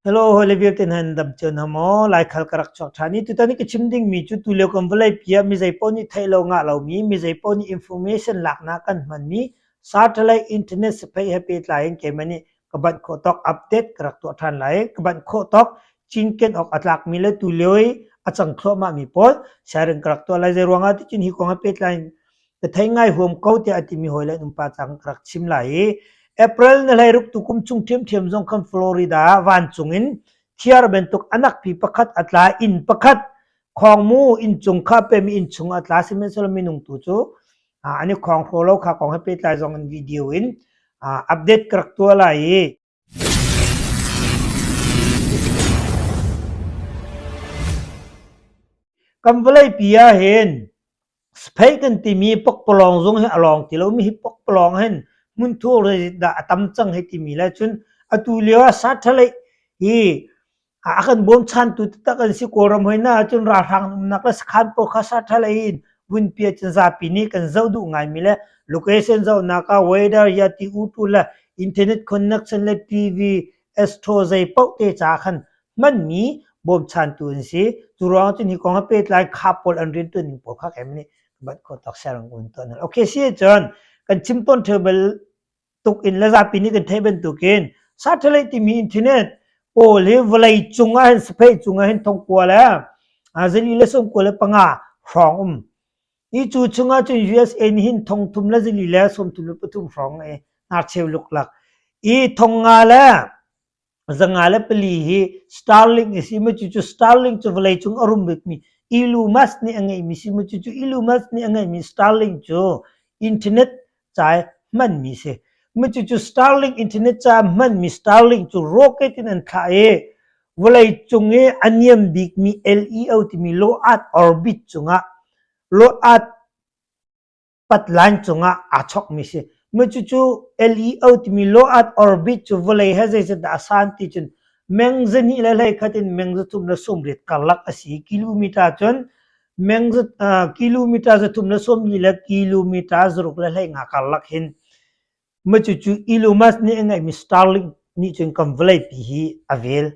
Hello, hawile vialte hna nan dam cio hna maw? Laikhal ka rak chuak ṭhan i tutan i ka chim dingmi cu tulio kan vawleipi ah mi zeipaoh nih theih lo ngah lomi, mi zeipaoh nih information laknak kan hmanmi satellite internet siphei he pehtlai in keimah nih ka banh khawh tawk update ka rak tuah ṭhan lai. Ka banh khawh tawk cinken awk a tlakmi le tulio i a cang thluahmahmi pawl sharing ka rak tuah lai. Zeiruangah ticun hi kong he pehtlai in ka thei ngai huam ko tiah a timi hawi le an umpa cang ka rak chim lai i April ni 16 tukum chung ṭhiamṭhiam zong khan Florida ah vancung in thiar bantuk anakpi pakhat a tla inn pakhat khawngmu inn cung kha pemi inn chung a tla sihmanhsehlaw minung tu cu an i khawng hraw lo kha kong he pehtlai zong in video in update ka rak tuah lai i Kan vawleipi ah hin Spain kan timi pakpalawng zong hi a lawng ti lomi hi pakpalawng hin hmunthur dah a tam cang hei timi le cun atu lio ah satellite hi a kan bawmchantu taktak an si. Kawlram hoi na ahcun ralhrang umnak le sakhan pawl kha satellite in vun pi ahcun zapi nih kan zoh duh ngaimi le location zohnak ah weather yati utu le internet connection le TV Astro zei paoh te ca khan hmanmi bawmchantu an si. Cu ruangah cun hi kong he pehtlai kha pawl an riantuan ning pawl kha keimah nih bat khawh tawk sharing un tuah hna. Okay si ahcun kan chim tawn theu bal tuk in le zapi nih kan theih bantukin satellite timi internet pawl hi vawlei cung ah hin space cung ah hin thongkua le zali le 95 hrawng um. Hi cu chungah cun USA nih hin thongthum le zali le 33 hrawng i hnarcheu luklak i thongnga le 104 hi Starlink a si mu cucu Starlink cu vawleicung a rum bikmi Elon Musk nih a ngeihmi si mu cucu Elon Musk nih a ngeihmi Starlink cu internet ca i hmanmi si. Mu cucu Starlink internet ca hmanmi Starlink cu rocket in an thlah i vawleicung i a niam bikmi LEO timi low Earth orbit cungah low Earth patline cungah aa chokmi si. Mah cucu LEO timi low Earth orbit cu vawlei he zeizat dah a san ti cun meng 221 in meng 380 karlak a si. Kilometer cun meng kilometer 340 le kilometer 615 karlak hin Mah cucu Elon Musk nih a ngeihmi Starlink nih cun kan vawleipi hi a vel.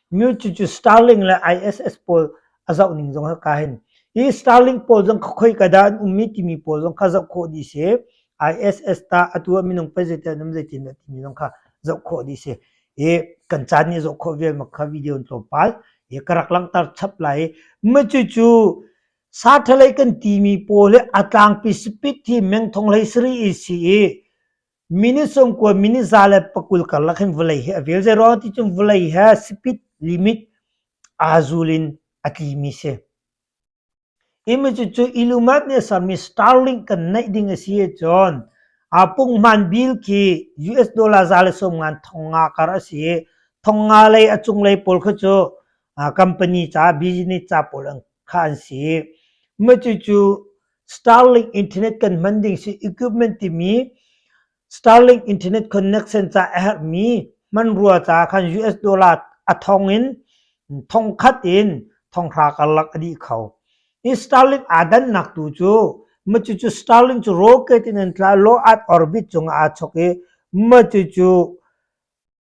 Mi cucu Starlink le ISS pawl a zoh ning zong ka hin. Hi Starlink pawl zong khoi ka dah an ummi timi pawl zong kha zoh khawh dih si. ISS ta atu ah minung pei an um zeitin dah timi zong kha zoh khawh dih si. I kan caan nih zoh khawh vial mak kha video in tlawmpal i ka rak langhter chap lai. Mah cucu Satellite kan timi pawl hi a tlangpi speed hi meng thong hlei sarih i si i minute 90 minute 120 karlak hin vawlei hi a vel. Zeiruang ti cun vawlei he speed limit aa zul in a tlimi si. Imi cu cu Illuminati nih a sermi Starlink kan neih ding a si ahcun a punghman bill khi US dollar 190 thong nga kar a si i thong nga lei a cunglei pawl kha cu company ca business ca pawl an kha an si. Mah cucu Starlink internet kan hman ding si equipment timi Starlink internet connection ca a herhmi hmanrua ca khan US dollar a thong in thong khat in thong hra karlak a dih kho. Hi Starlink aa dannak tu cu mah cucu Starlink cu rocket in an tla low earth orbit cungah aa chok i mah cucu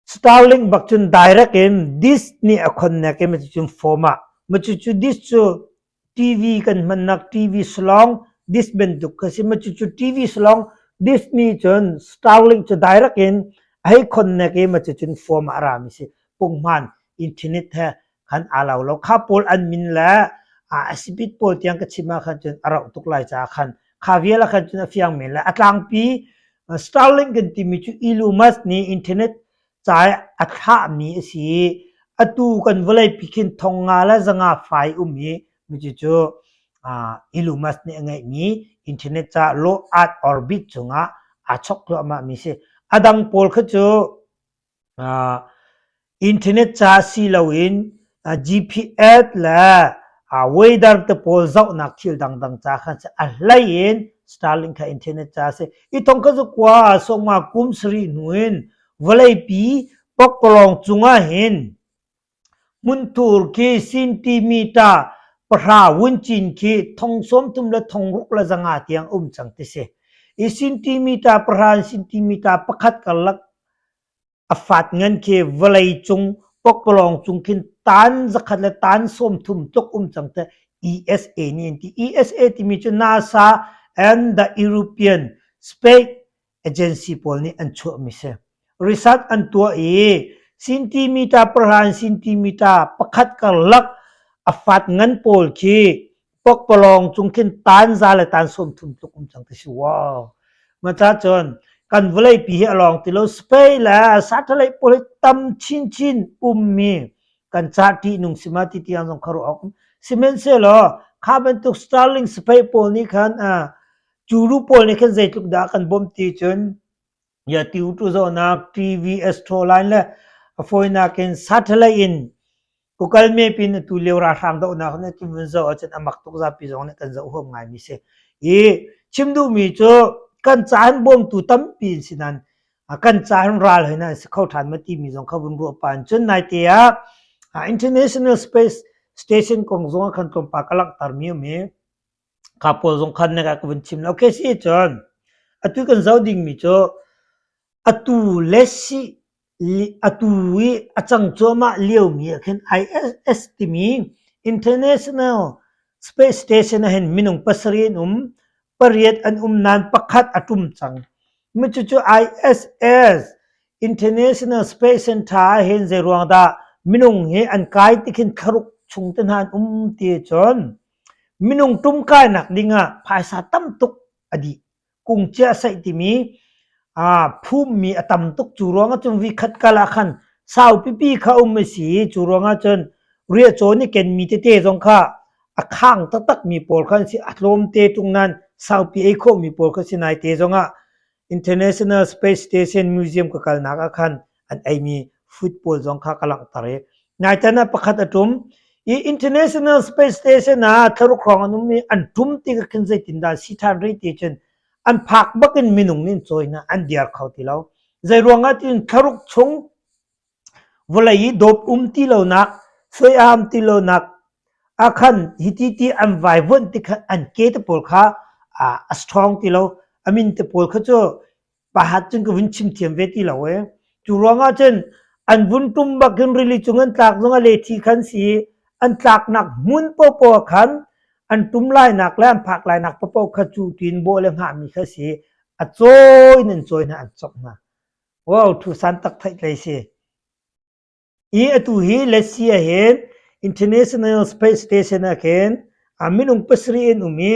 Starlink bak cun direct in disk nih a connect i cucun form ah cucu disk cu TV kan hmannak TV salawng disk bantuk kha si cucu TV salawng disk nih cun Starlink cu direct in a hei connect i cucun form ah a rami si punghman internet he khan aa lo lo kha pawl an min le a speed pawl tiang ka chim ah khan cun a rauh tuk lai caah khan kha vial ah khan cun a fiang men le a tlangpi Starlink kan timi cu Elon Musk nih internet ca a thlahmi a si i atu kan vawleipi khin thong nga le zanga fai um i cucu Elon Musk nih a ngeihmi internet ca low earth orbit cungah aa chok thluahmahmi si. A dang pawl kha cu Internet ca si loin GPS le weather te pawl zohnak thil dangdang ca kha a hlei in Starlink kha internet ca a si. I thong kha cu kua sawmnga kum sarih hnu in vawleipi pokpalawng cungah hin hmunthur khi centimeter 10 wuncin khi thong 30 le thong ruk le zanga tiang um cang ti si. I centimeter 10 in centimeter pakhat karlak A fat ngan khi vawleicung Pokpalawng cung khin tan zakhat le tan 30 tluk um cang te ESA nih an ti. ESA timi cu NASA and the European Space Agency pawl nih an chuahmi si. Research an tuah i centimeter pahra in centimeter pakhat karlak a fat ngan pawl khi pokpalawng cung khin tan za le tan 30 tluk um cang ti si. Wow! Maca cun kan vawleipi hi a lawng ti lo. Space le satellite pawl hi tam chinchin ummi kan ca ṭihnung si ma ti tiang zong kha ruah awk um. Sihmanhsehlaw kha bantuk Starlink space pawl nih khan curu pawl nih khan zeitluk dah kan bawmh ti cun ya tiu tu zohnak TV Astro line le a fawinak in satellite in Google Map in atu lio ralhrang dohnak nih cun vun zoh ahcun a mak tuk zapi zong nih kan zoh huam ngaimi si. I chim duhmi cu kan caan bawmtu tampi in si nain kan caan ral hin an si kho ṭhan ma timi zong kha vun ruah pan. Cun naite ah International Space Station kong zong ah khan tlawmpal ka langhtermi um i kha pawl zong khan na ka vun chim lo. Okay si cun atu kan zoh dingmi cu atu le si atu i a cang cuahmah liomi ah khin ISS timi International Space Station ah hin minung pasarih an um, pariat an um nain pakhat a ṭum cang. Mi cucu ISS International Space Center ah hin zeiruang dah minung hi an kai ti khin thlaruk chung te hna an um ti cun minung ṭumkainak ding ah phaisa tam tuk a dih. Kungcia saih timi phummi a tam tuk. Cu ruangah cun vikhat kal ah khan sau pipi kha um a si i cu ruangah cun riahcaw nih kenmi tete zong kha a khang taktakmi pawl kha an si. A tlawmte ṭung nain saupi ei khawhmi pawl kha si. Naite zongah International Space Station Museum ka kalnak ah khan an eimi food pawl zong kha ka langhter i naitan ah pakhat a ṭum i International Space Station ah thlaruk hrawng an um i an ṭum ti ka khin zeitindah si ṭhan rih ti cun an phak bak in minung nih an cawi hna an diar kho ti lo zei ruangah tiin thlaruk chung vawlei i dawp um ti lonak suai-am ti lonak ah khan hiti ti an vaivuanh ti khan an ke te pawl kha a strong ti lo a min te pawl kha cu pahat cun ka vun chim thiam ve ti lo e. Cu ruangah cun an vun tum bak hin rili cung an tlak zong a le thi khan si an tlaknak hmun popo khan an tum lainak le an phak lainak popo kha cu tin bawh le hngahmi kha si a cawi in an cawi hna an cok hna. Wow, thu san tak theih tlei si. Hi atu hi Letsia hin International Space Station ah khin minung pasarih an um i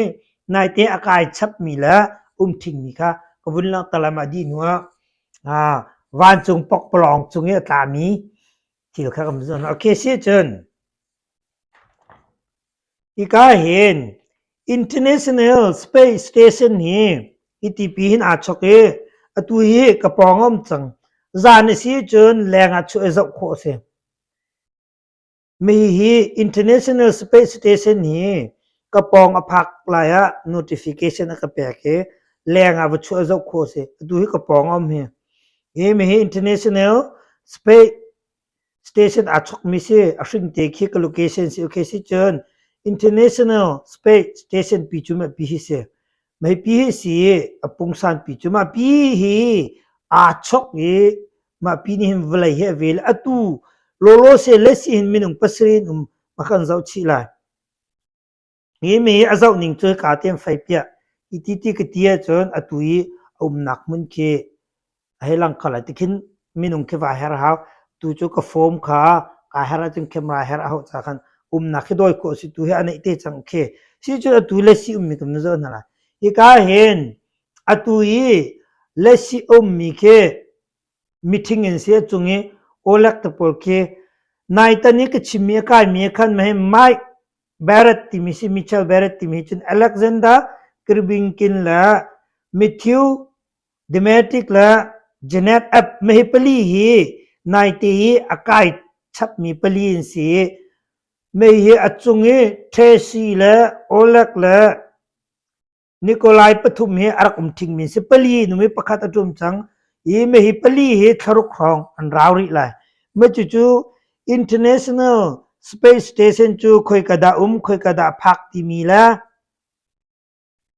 naite a kai chapmi le um ṭhingmi kha ka vun langhter lai mah dih hnu ah vancung pokpalawng cung i a tlami thil kha kan zoh hna. Okay, si ahcun Hika hin International Space Station hi hitipi hin aa chok i atu hi ka pawng a um cang. Zan a si cun leng ah chuah i zoh khawh a si. Mi hi International Space Station hi ka pawng a phak lai ah notification a ka pek i leng ah va chuah i zoh khawh a si. Atu hi ka pawng a um hi. Hi mi hi International Space Station aa chokmi si a hring te khi ka location si okay si cun International Space Station pi cu mah pi hi si. Mei pi hi si i a pungsan pi cu mah pi hi aa chok i mah pi nih hin vawlei hi a vel atu lawlaw se le si hin minung pasarih in um ma kan zoh chih lai. Hi mi a zoh ning cu hika te an fei piah. Hi ti ti ka ti ahcun atu i a umnak hmun khi a hei lang kho lai. Tikhin minung khi vaa her a hau. Tu cu ka form kha kaa her ahcun camera her a hauh caah khan umnak khi dawi khawh a si. Tu hi a neih te cang khi. Si cun atu le si ummi kan zoh hna lai. Hika hin atu i le si ummi khi Mithing in si a cung i awlek te pawl khi naitan i ka chimmi a kaimi ah khan mahi Mike Barrett timi si Mitchell Barrett timi cun Alexander Kribinkin le Matthew Demetric le Janet App mahi pali hi naite i a kai chapmi pali an si i mei hi a cung i Tracy le Oleg le Nikolai pathum hi a rak um ṭhingmi si. Pali numi pakhat a ṭum cang i hihi pali hi thlaruk hrawng an rau rih lai. Mah cucu International Space Station cu khoika dah um, khoika dah phak timi le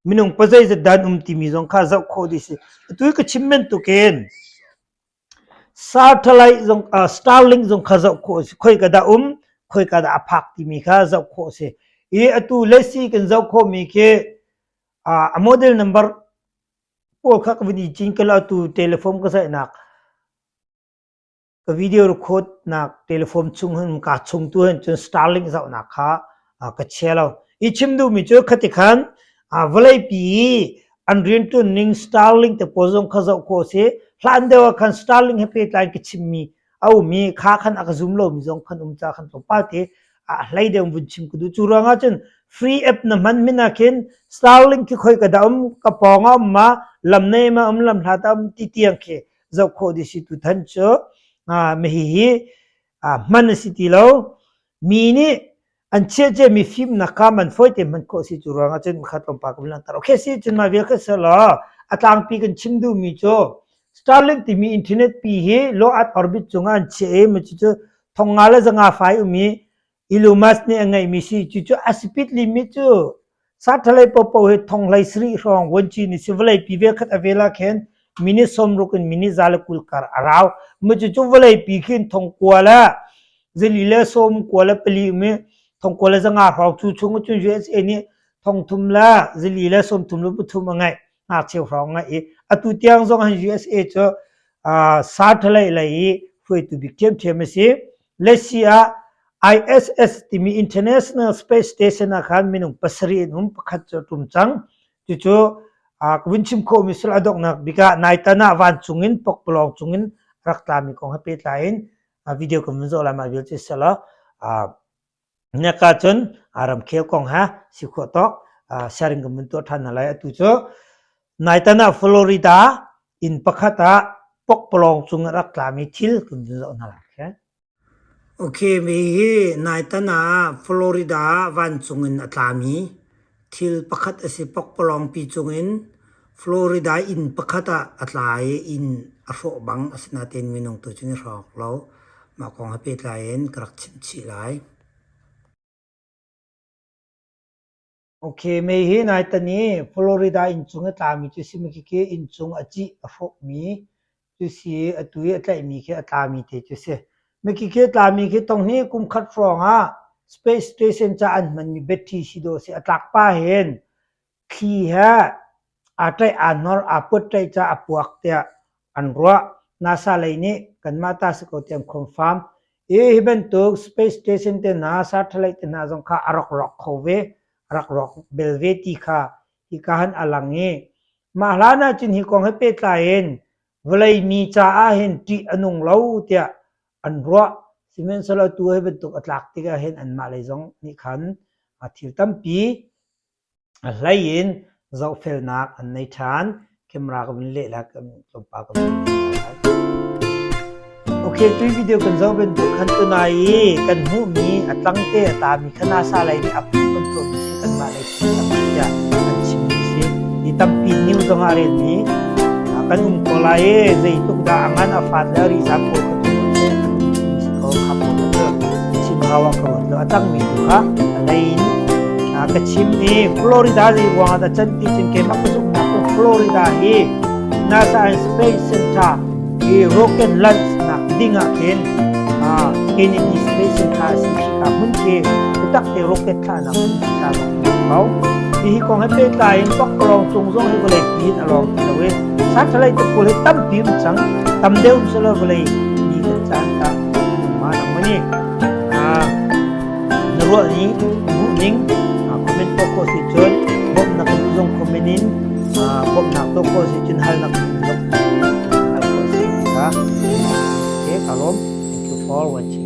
minung pazeizat dah an um timi zong kha zoh khawh dih si. Atu hi ka chim bantukin. Satellite zong Starlink zong kha zoh khawh a si. Khoi ka dah um, khoi ka dah a phak timi kha zoh khawh a si. I atu lesi kan zoh khawhmi khi a model number pawl kha ka vun i cinkel atu telephone ka zaihnak Ka video record nak telephone chung hin ka chung tu hin cun Starlink zohnak kha ka chia lo. I chim duhmi cu khati khan vawleipi i an rianṭuan ning Starlink te pawl zong kha zoh khawh a si. Hlan deuh ah khan Starlink he pehtlai in ka chimmi a um i kha khan a ka zum lomi zong khan um ca khan tlawmpal te a hlei deuh vun chim ka duh. Cu ruangah cun free app na hman min ah khin Starlink khi khoi ka dah um, ka pawng ah um ma, lam nei ma um, lam hlat ah um ti tiang khi zoh khawh dih si tutan cu hihi hman a si ti lo. Mi nih an chiah mi fimnak kha man fawi te hman khawh si cu ruangah cun kha tlawmpal kan langhter. Okay si cun mah vial kha selaw a tlangpi kan chim duhmi cu Starlink timi internet pi hi low earth orbit cungah an chiah i cucu thong nga le 500 fai um i Elon Musk nih a ngeihmi si. Cucu a speed limit cu satellite paohpaoh hi thong 17 hrawng vuanci nih si vawleipi vel khat a vel ah khin minute 60 in minute 120 kar a rau. Mu cucu vawleipi khin thong kua le zali le sawm kua le pali um i thong kua le 500 hrawng cu chung cun USA nih thong thum le zali le sawm thum le pathum a ngeih ngakcheu hrawng ngeih i atu tiang zong hin USA cu satellite lei i hruaitu bik ṭhiamṭhiam a si. Lesi ah ISS timi International Space Station ah khan minung pasarih an um, pakhat cu a ṭum cang. Cucu ka vun chim khawhmi sul a donghnak bik ah naitan ah vancung in pokpalawng cungin rak tlami kong he pehtlai in video kan vun zoh lai mah vial cu selaw naka cun ramkhel kong ha si khawh tawk sharing kan vun tuah ṭhan hna lai. Atu cu naitan ah Florida inn pakhat ah pokpalawng cung ah rak tlami thil kan vun zoh hna lai. Okay, mi hi naitan ah Florida ah vancung in a tlami thil pakhat a si. Pokpalawngpi cungin Florida inn pakhat ah a tla i inn a hrawh bang asinain minung tu cu ni hrawk lo. Mah kong he pehtlai in ka rak chimh chih lai. Okay, mei hi naitan i Florida inncung i tlami cu si khi inncung a cih a hrawhmi cu si i atu i a tlaihmi khi a tlami te cu si. Mikhi khi a tlami khi tong hi kum khat hrawng ah space station ca an hmanmi battery si dawh a si. A tlak pah hin Thli he aa ṭaih aa hnor aa puat ṭaih caah a puak tiah an ruah. NASA lei nih kanmah ta si ko tiah an confirm. I hi bantuk space station te hna, satellite te hna zong kha a rak rawk kho ve, a rak rawk bel ve ti kha hika han a lang i mah hlan ahcun hi kong he pehtlai in vawlei mi caah hin ṭih a nung lo tiah an ruah. Sihmanhsehlaw tu hi bantuk a tlak tikah hin anmah lei zong nih khan thil tampi A hlei in zohfelnak an nei ṭhan. Camera ka vun leh la kan tlawmpal ka vun lai. Okay, tui video kan zoh bantuk khan tunai i kan hmuhmi a tlangte a tlami kha NASA lei nih a phu kan tuahmi si kanmah lei thil tampi tiah an chimmi si. Hi tampi news zong ah relmi kan um ko lai i zeitluk dah a ngan a fat le a rihzam pawl kha cu si ko kha pawl kha cu chim hau ah ka ruat lo. A cangmi tu kha a lei in ka chim i Florida zei ruangah dah can ti cun keimah ka zumhnak cu Florida hi NASA and Space Center hi rocket launch nak ding ah khin Kennedy Space Center a si khika hmun khi biatak te rocket thlahnak hmun si ta bak ko. Hi kong he pehtlai in pakpalawng cung zong hi vawlei pi in a lawng ti lo i satellite te pawl hi tampi um cang tam deuh um selaw vawlei ni kan caan ta ma nang mani Na ruah ni hmuh ning comment tuah khawh si cun bawmhnak ka duh zong comment in bawmhnak tuah khawh si cun halnak zong hal khawh si ti kha. Okay, ka lawm. Thank you for watching.